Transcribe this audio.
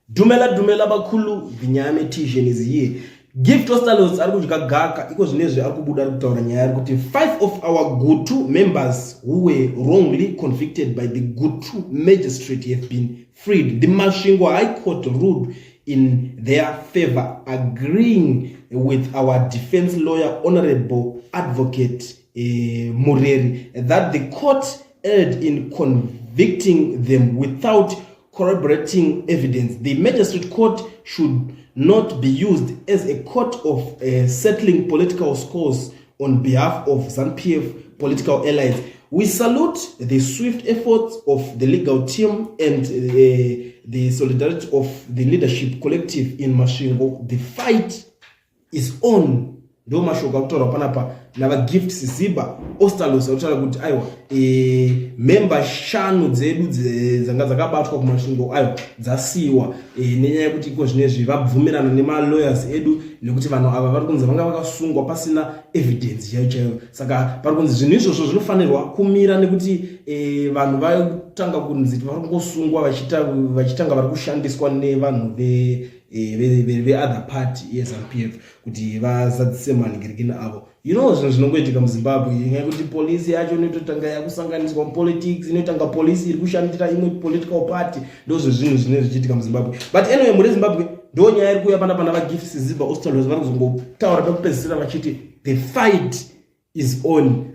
Dumela dumela bakulu, the Nyame Tision is here. Gift Ostalos ari kudya gaka iko zvinezvi ari kubuda ari kutaura nyaya ari kuti five of our Gutu members who were wrongly convicted by the Gutu magistrate have been freed. The Masvingo High Court ruled in their favor, agreeing with our defense lawyer, Honorable Advocate Mureri, that the court erred in convicting them without corroborating evidence. The magistrate court should not be used as a court of settling political scores on behalf of ZANU-PF political allies. We salute the swift efforts of the legal team and the solidarity of the leadership collective in Masvingo. The fight is on. Ndo mashoko akutaurwa panapa navaGift Siziba Ostalos, akutaura kuti aiwa, memba shanu dzedu dzanga dzakabatwa kuMasvingo, aiwa, dzasiyiwa nenyaya yekuti iko zvinezvi vabvumirana nemalawyers edu, nekuti vanhu ava vari kunzi vanga vakasungwa pasina evidence chaiyo chaiyo. Saka pari kunzi zvinhu izvozvo zvinofanirwa kumira, nekuti vanhu vatanga kunzi vari kungosungwa vachitanga vari kushandiswa nevanhu veother party yeZANU-PF kuti vazadzise manhingirikini avo. Zvinhu zvinongoitika muZimbabwe, nyaya yekuti polisi yacho inototanga yakusanganiswa mupolitics, inotanga polisi iri kushandira imwe political party. Ndo zvezvinhu zvinenge zvichiitika muZimbabwe. But anyway, muri Zimbabwe, ndo nyaya iri kuuya pana vaGift Siziba Ostalos. Vari kuzongotaura pekupedzisira vachiti the fight is on.